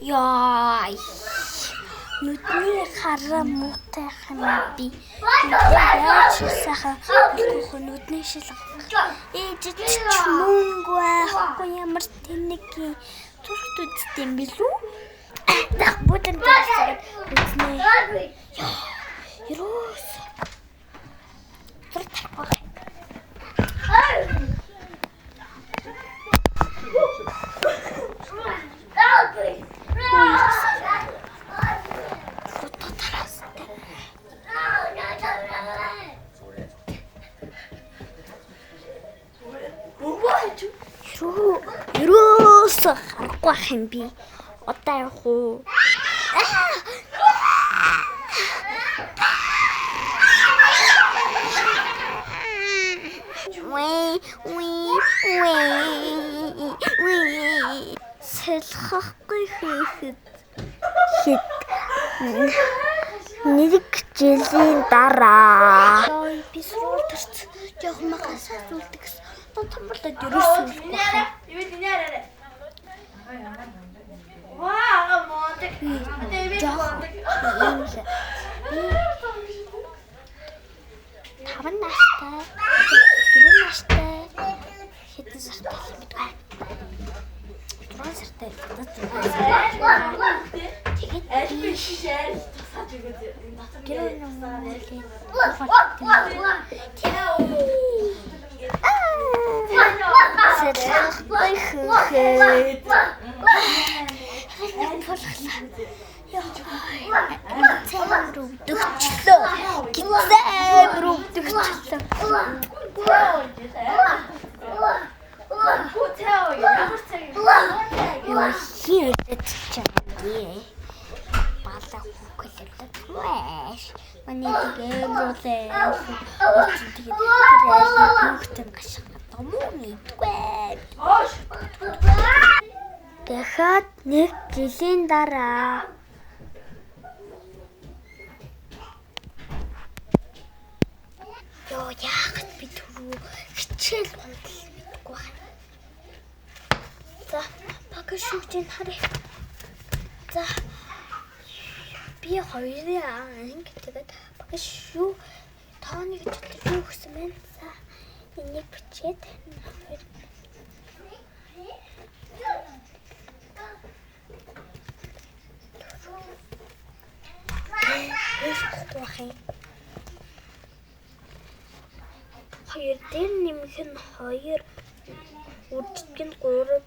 Яа. Нүдний хараа муутай юм би. Яаж сайхан хөх нүдний шил. Ээж ч мөнгө байхгүй ямар тэнэг зүрхт үзт юм билүү? Дах бүдэн дээрсээд үзнэ. Яа. Ерөөс. Зүрх тарахгүй. Фото тараастай. Ерөө ерөөсөө харахгүй ах юм би. Одоо явах уу? Уи уи уи уи сэлхэхгүй хийхэд хэд нэг жилийн дараа би сургууль төрц жоохон магасаа зүйлдэг гэсэн. Одоо томрлоод ерөөсөө үлэхгүй байна. Би жоохон ийм л би 5 настай, 4 настай хэдэн сартай юм бэ? 6 сартай. 6 сартай. Тэгээд би гэр Сэлхэхгүй хөөхөд. Цаймар өвдөгчлөө. Гизээр өвдөгчлөө. Йоо хин өдөд чамдээ. Балаа хүүхэлээ. Вэш. Манай тэгээ болээ. Тэгээд тэр хүүхдээ гашиг юм уу мэдгүй. Дахиад нэг жилийн дараа Йоо яагаад би түрүү хичээл гомдол мэдгүй байна. За багш шүүгчийг харъя. За би хоёрын анги тэгээд багш юу тооны гэж юу гэсэн бэ? За энийг бичээд хоёр Хоёр юм. Хоёр дээр нэмэх нь хоёр, үржих нь гурав,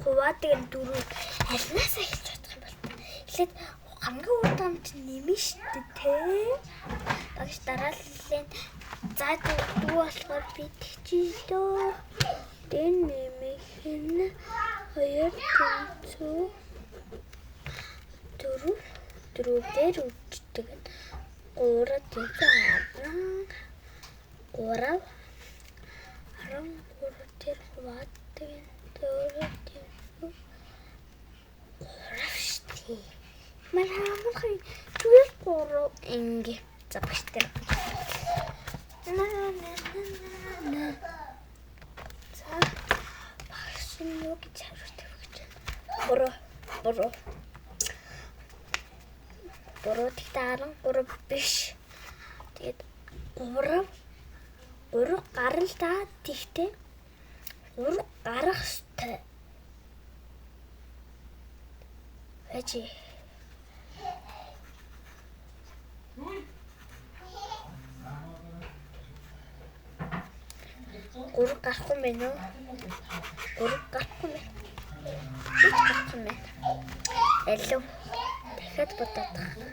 хуваадаг нь дөрөв. Алинаас эхэлж бодох юм бол та. Эхлээд хамгийн үр дүнд нэмнэ шүү дээ, тэ. Багш дарааллын за дүү болохоор би тэгчихлөө. Дээр нэмэх нь хоёр тэнцүү дөрөв, дөрөв дээр үрждэг нь гурав тэнцүү 13, 13 дээр хуваадаг нь дөрөв тэнцүү гурав шүү дээ. Манай амархан зүгээр гурав ингээ. За багш дээр. На на на на. За багш нь юу гэж хариулт өгч байна? Буруу. Буруу. Буруу гэхдээ 13 биш. Тэгээд 3 3 гарал та тэгтээ 3 гарах ёстой. Байж. Гурав гарахгүй юм байна уу? Гурав гарахгүй юм байна. Бич гарахгүй юм байна. Алив. Дахиад бодоод байгаа.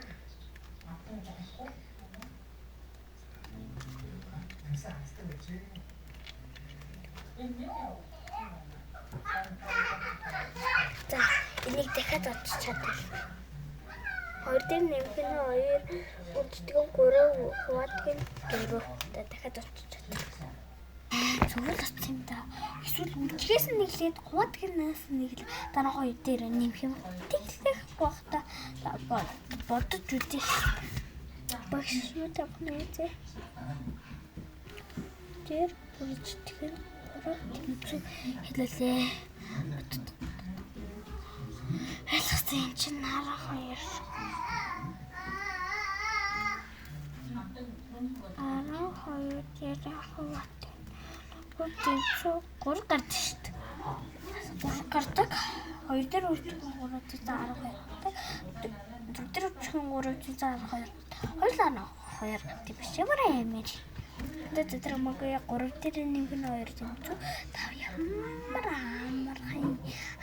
За энийг дахиад бодчих чадвал. Хоёр дээр нэмэх нь хоёр, үрждэг нь гурав, хуваадаг нь дөрөв. За дахиад бодчих чадвал. Зүгээр л утсан юм да. Эсвэл үржихээс нь нэглээд хуваадаг наас нь нэглээд дараа хоёр дээр нэмэх юм. Тэглэх байх та бодож үзье. Багш юу тавих нь вэ? Тэр үрждэг нь гурав тэнцүү хэлүүлээ. За энэ чинь 12. 12 дээр хуваадаг. 3 гардаг шүү дээ. 3 гардаг. 2 дээр үржих 3 дээр 12 гардаг. 4 дээр үржих 3 дээр 12. Хоёулаа 2 гардаг биш. Ямар амар. Одоо тэр мөгөө 3 дээр нэмэх нь 2 зэмцүү. 5 ямар амархан.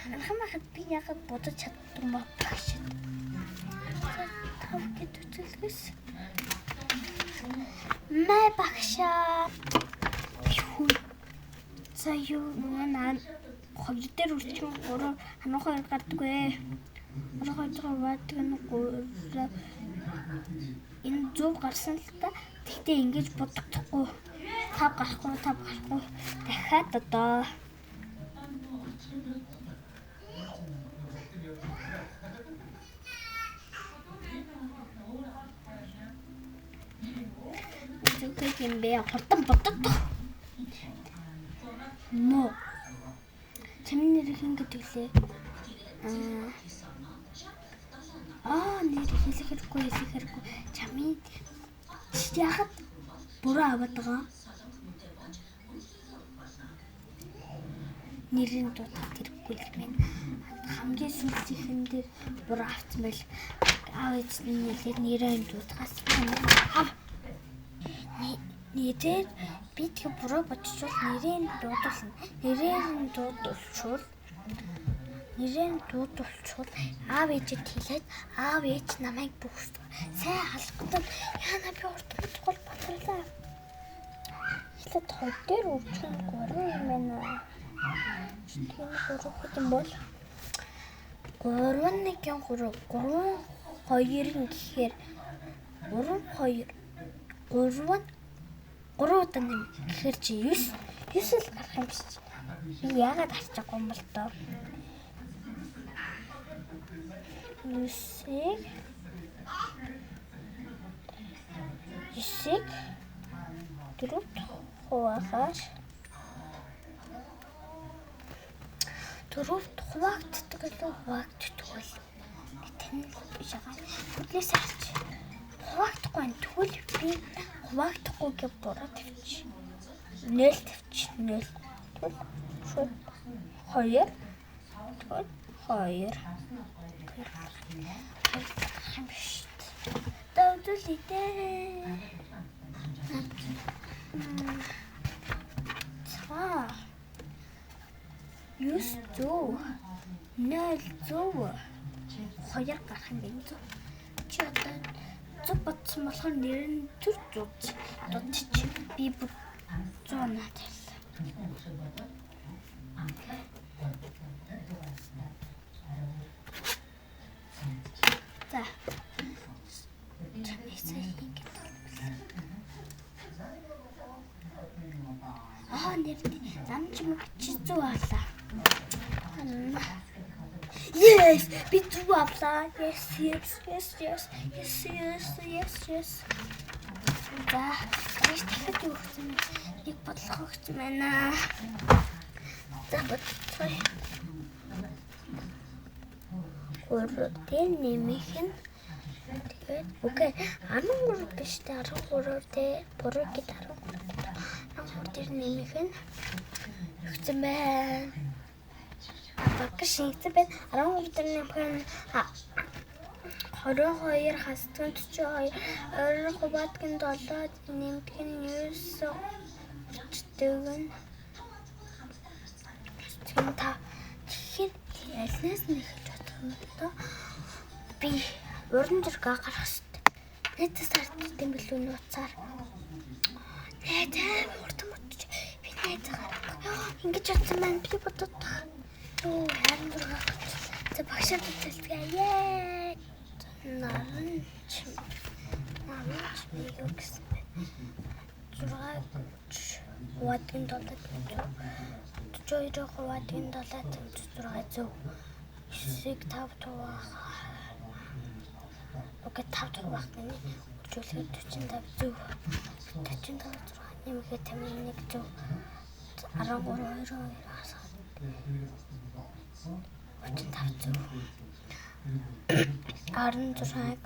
Амархан байхад би яагаад бодож чаддгүй юм бэ багш. 5 гэж үзэлгэс. Мэ багшаа. За юу наа 2 дээр үржих 3 12 гардаггүй. 12 хуваадаг нь 3 энэ 100 гарсан л та. Тэгтээ ингэж бодохдохгүй. 5 гарахгүй, 5 гарахгүй. Дахиад одоо зүгэх юм бэ? Хурдан бодод. Мө. Чамны нэр хэн гэдэг лээ? Аа нэр хэлэх хэрэггүй. Чамын яхад буруу аваад байгаа. Нэрийн дуудах хэрэггүй л байна. Хамгийн сүүлчийнхэн дээр буруу авсан байл. Аав ээж нь нэлээд нэрээ дуудахаас ав. Нэрээр би тэг буруу бодчихвол нэрээ дуудуулна. Нэрээр нь дуудуулчвал аав ээжэд хэлээд аав ээж намайг бүх сайн халахгүй яана би урд бодохгүй батарлаа. Эхлээд 2 дээр үржих нь 3 юм байна. Тэр 3 хэд юм бол 3 1 3 3 2 нь гэхээр 3 2 3 3 удаа нэм гэхээр чи 9 9 л гарах юм биш. Би яагаад харчихгүй юм бол доо. 9-ийг 4 хуваахаар 4 хуваагддаг илүү хуваагддаг бол тань биш байгаа. Хүлээс харч хуваагдахгүй байна. Тэгвэл би хуваагдахгүй гэж буруу тавьчих. 0 тавьчих. 0 тэгвэл шууд 2 тэгвэл 2 юм биш. Дөөдөл идэ. За. 9 зөв. 0 зөв. 2 гарах юм байна зөв. Чи одоо зөв бодсон болохоор нэр нь төр зүг дуудчих. Би бүр 100 наа тавьлаа. За. Чамайсаа ингэж толбол. Аа нэр нам ч юм чи зөв авлаа. Yes, би зөв авлаа. Yes, yes, yes, yes. Yes, yes, yes, yes. За, баяр дахиад юу гэсэн бэ? Нэг бодлого өгсөн байна. За, бодцгоё. 3 дээр нэмэх нь тэгээд окей 13 биш үү 13 дээр буруу гэд 13 13 дээр нэмэх нь өгсөн байна. Багш шингэсэн байна. 13 дээр нэмэх нь 22 хасдаг нь 42 20 хуваадаг нь 7 нэмдэг нь 9 өчтдөг нь 5. Тэгэхээр альнаас нь эхэлж бодох юм доо. Би уран зураг гаргах хэрэгтэй. Найзаас харддаг юм билүү нууцаар. Найз амар хурдан бодчих. Би найзаа гаргах. Ингэж бодсон маань би бодод. Юу харин зураг гаргах. За багшаа үзэлцгээе. Яа. Наранч. Наранч би юу гэсэн бэ? 6 хуваадаг нь 7 42 хуваадаг нь 7 6 зөв. 9-ийг 5 хуваах. Окей 5 хуваах гэнэ. Үржүүлэхэд 45 зөв. 45 6 нэмэхэд 51 зөв. 13 2 2 35 зөв. 16-ыг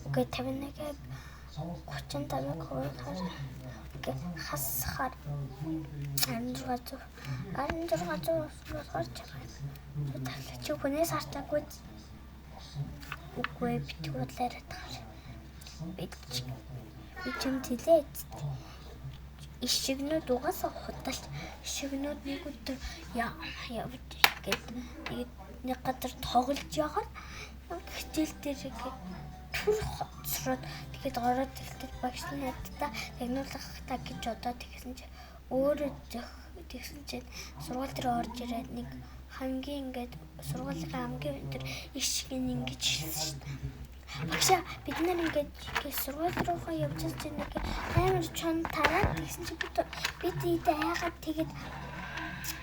үгүй 51-ийг 35-ыг хуваахаар үгүй хасахаар 1600 1600 болохоор чамайг чи хүнээс хартаагүй. Үгүй, битгий худлаа яриад байгаа. Би би чамд хэлээ. Ишигнүүд угаасаа худалч. Ишигнүүд нэг өдөр явж гээд нэг газар тоглож явахад хичээл дээр ингээд түр хоцроод, тэгээд ороод ирэхдээ багш нь надтай загнуулах та гэж бодоод тэгсэн чи өөрөө тэгсэн чинь сургууль дээр орж ирээд нэг хамгийн ингээд сургуулийн хамгийн өндөр ишиг нь ингэж хэлсэн шүү дээ. Багшаа, бид нар ингээд сургууль руугаа явж чинь нэг амар чон тараад тэгсэн чи бид бид айгаад, тэгээд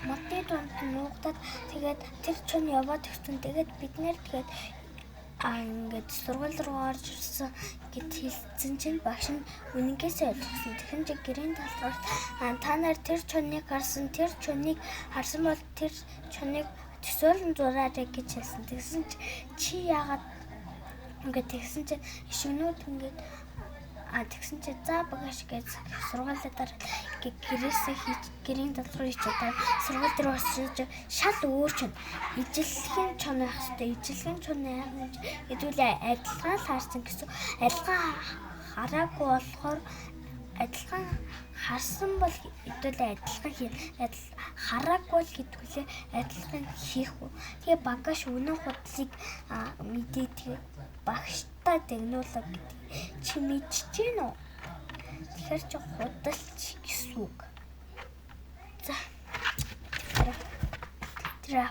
модны дунд нуугдаад, тэгээд тэр чон яваад өгсөн. Тэгээд бид нэр тэгээд ингээд сургууль руу орж ирсэн гэд хэлсэн чинь багш нь үнэнгээсээ ойлгосон. Тэгсэн чинь гэрийн талбарт та нар тэр чоныг харсан, тэр чоныг харсан бол тэр чоныг төсөөлөн зураарай гэж хэлсэн. Тэгсэн чи чи яагаад ингээд тэгсэн чинь ишгнүүд ингээд тэгсэн чи за багш гэж сургуулиа дараа гэрээсээ хийж гэрийн талбар руу хийж одоо сургууль дээр очиж шал өөр чон, ижилхэн чон байх хэвээр, ижилхэн чон байх хэдүүлээ адилхан л харсан гэсэн. Адилхан хараагүй болохоор, адилхан харсан бол хэдүүлээ адилхан хий, адил хараагүй л хэдүүлээ адилхан хийхгүй. Тэгээ багш үнэн худлыг мэдээ, тэгээ багштай дэгнүүлэг гэдэг чи мэдчихэж гин үү? Тэгэхээр чи худалч гэсэн үг. За. Тэр